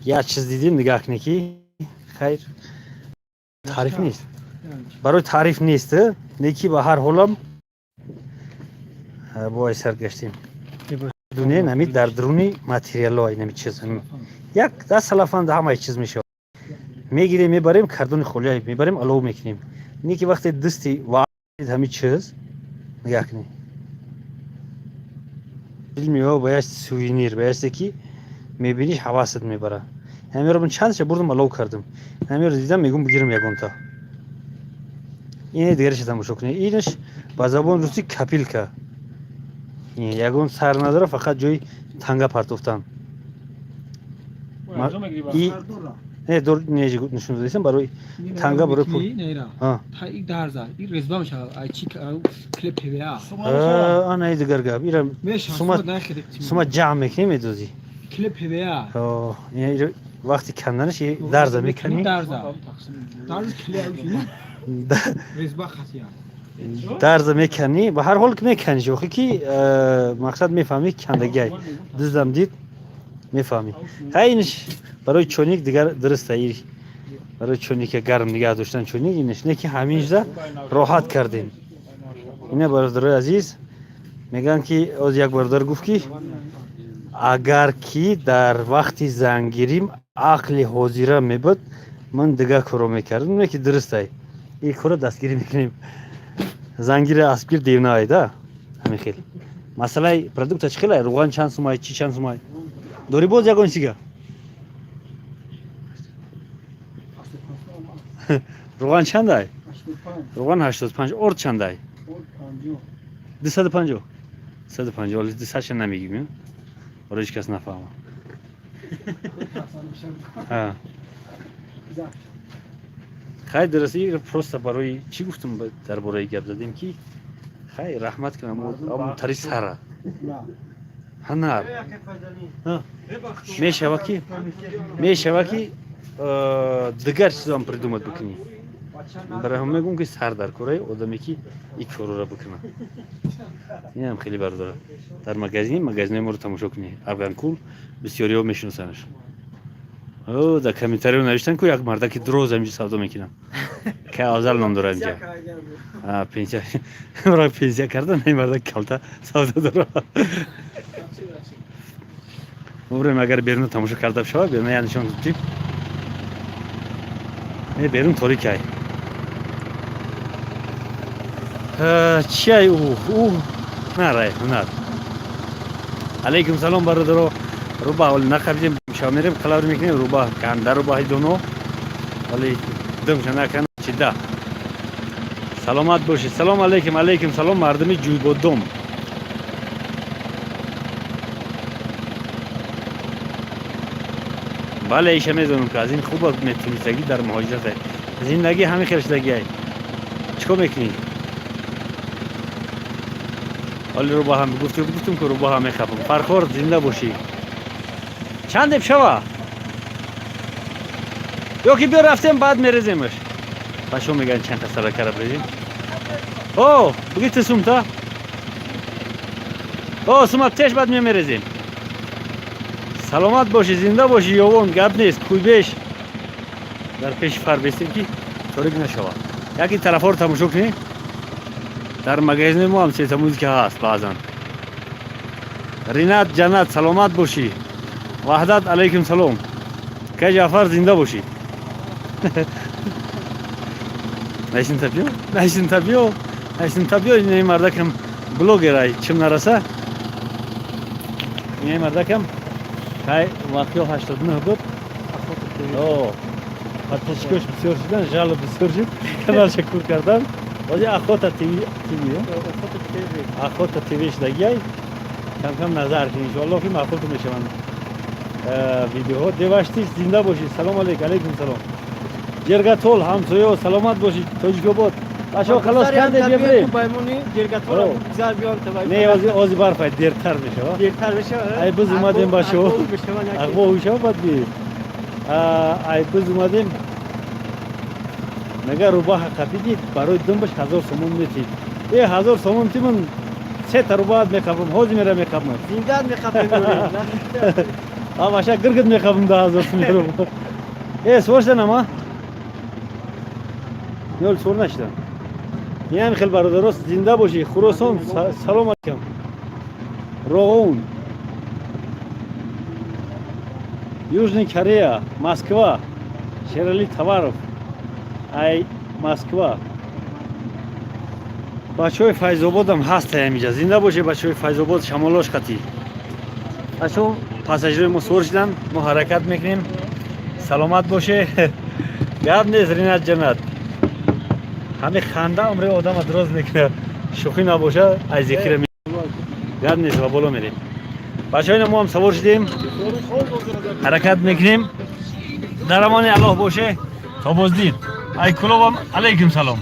Як чиз дидем, нигаҳ кунед, ки хайр, таъриф нест, барои таъриф нест, не ки ба ҳар ҳолам бо сар гаштем. Дуне нами дар дуруни материалҳо инами чиз як даст салафан ҳамаи чиз мешавад. Мегирем, мебарем, кардони холия мебарем, алов мекунем. Не ки вақте дасти ва ҳами чиз, нигаҳ кунед, мева ба як сувенир, ба ясте ки мебиниш, ҳавасат мебара. Ҳамеро ман чандша бурдам, алов кардам. Ҳамеро дидам, мегум, бигирам ягонта. Ине дигараша тамошо кунед. Инаш ба забони русӣ копилка. Ягон сар надора, фақат ҷои танга партофтан. Не, дор не, нишон додисам, барои танга, барои пул. Ана, дигар гап, ира сума ҷамъ мекунӣ, медозӣ. Вақти канданаш дарза меканӣ, дарза меканӣ, ба ҳар ҳол меканиш, охи ки мақсад мефаҳмӣ, кандагиай дуздам дид, мефаҳмӣ. Хай, инш барои чойник дигар дуруста, барои чойника гарм нигаҳ доштан чойник. Инш не ки ҳаминжда роҳат кардем. Ина, бародарои азиз, мегӯянд ки оз як бародар гуфт, ки агар ки дар вақти зангирим ақли ҳозира мебуд, ман дигар корро мекардам. Не ки дурустай, ин корро дастгирӣ мекунем. Зангири аспгир девнаай да. Ҳамин хел масъалаи продукта чӣ хелай? Руған чанд сумай, чӣ чанд сумай дорӣ? Боз ягон чига? Руған чандай? Руған 85. Орд чандай? 250, 250. Оли дусадша намегим, барои ҳеҷ кас нафаҳма. Хай, дуруст, просто барои чӣ гуфтам, дар бораи гап задем, ки хай, раҳмат кунам, тари сара ҳанар мешава, ки дигар чизам придумать бикунӣ. Барои ҳам мегӯм, ки сар дар кораи одаме, ки ин корора бикунад. Инам хеле, бародара, дар магазинои моро тамошо кунӣ. Афганкул бисёриҳо мешиносанаш. Дар комментарио навиштан, ку як мардаки дроз ҳаминҷо савдо мекунам, ка Афзал ном дора. Инҷа пенсия пенсия карда, ин мардак калта савдо дора. Мубрем, агар беруну тамошо карда шавад, беруна я нишон додим. Не, берун торикай. Чиай? Ӯ ҳунарай, ҳунар. Алайкум салом, бародаро. Рӯбаҳ оли нақабидем, шава мерем, қалавр мекунем. Рӯбаҳ канда, рӯбаҳи доно оли думша накана чида. Саломат бошед. Салом алейкум. Алейкум салом, мардуми Ҷӯйбоддом. Бале, иша медонам, ки аз ин хуба метунистагӣ дар муҳоҷират зиндагӣ ҳамин хел шудагиай. Чӣ кор мекунӣ? Оли рӯбаҳам гуфтум, ки рӯбаҳам мехапам. Фархор, зинда бошӣ. Чандеп шава? Ё ки биё, рафтем, баъд мереземаш. Бачаҳо мегӯянд, чанд та салакара брезем. О, буги ту сумта. О, сума теш, баъд мемерезем. Саломат бошӣ, зинда бошӣ, ёвон, гап нест. Кӯйбеш дар пеши фар бестем, ки торик нашавад. Яки тарафҳоро тамошо кунед. Дар магазини мо ҳам сета музика ҳаст баъзан. Ринат Ҷаннат, саломат бошӣ. Ваҳдат, алайкум салом. Ка Ҷаъфар, зинда бошӣ. Нашинта, биё, нашинта, биё, нашинта, биё. Ин мардакам блогерай, чим нараса. Ин мардакам кай вақё 89 буд. Подписчикош бисёр шудан, жалоб бисёр шуд, каналша кур кардан. Ози Охота ТВ, Охота ТВ шудагиай. Камкам назар кун, иншоалло, ки маъқулту мешаванд видеоҳо. Деваштиш, зинда бошӣ. Салом алейк. Алейкум салом. Ҷергатол, ҳамсоё, саломат бошӣ. Тоҷикобод, бачаҳо, халос кардем, бебирем. Не, ози барфай, дертар мешава. Ай биз омадем, бачаҳо, ағво мешава, баъд би ай биз омадем. Мега, рӯбаҳа қапидид, барои думбаш 1000 сомон метид. Э, 1000 сомон тимун, сета рӯбаҳат меқапам, ҳозир мера меқапам. Зиндаат меқапем. Маша гиргид мехабм, 10 000 сум мерам. Э, сувор шиданам, а ёл сувор нашидам. Инам хел, бародаро, зинда бошӣ. Хуросон, салом алейкум. Роғун, Южный Корея, Москва, Шерали Товаров ай Москва. Бачаҳои Файзободам ҳастае ҳамиҷа. Зинда бошед, бачаҳои Файзобод, шамолош қатӣ. Бачаҳо, пассажирои мо сувор шуданд, мо ҳаракат мекунем. Саломат боше. Гап нест, Ринат ҷанат. Ҳами ханда умри одама дроз мекунад. Шӯхӣ набоша, аз зикра гап нест ва боло мерем. Бачаҳои мо ҳам савор шудем, ҳаракат мекунем. Дар амони Аллоҳ боше, то боздид. Ай Кулобам, алайкум салом.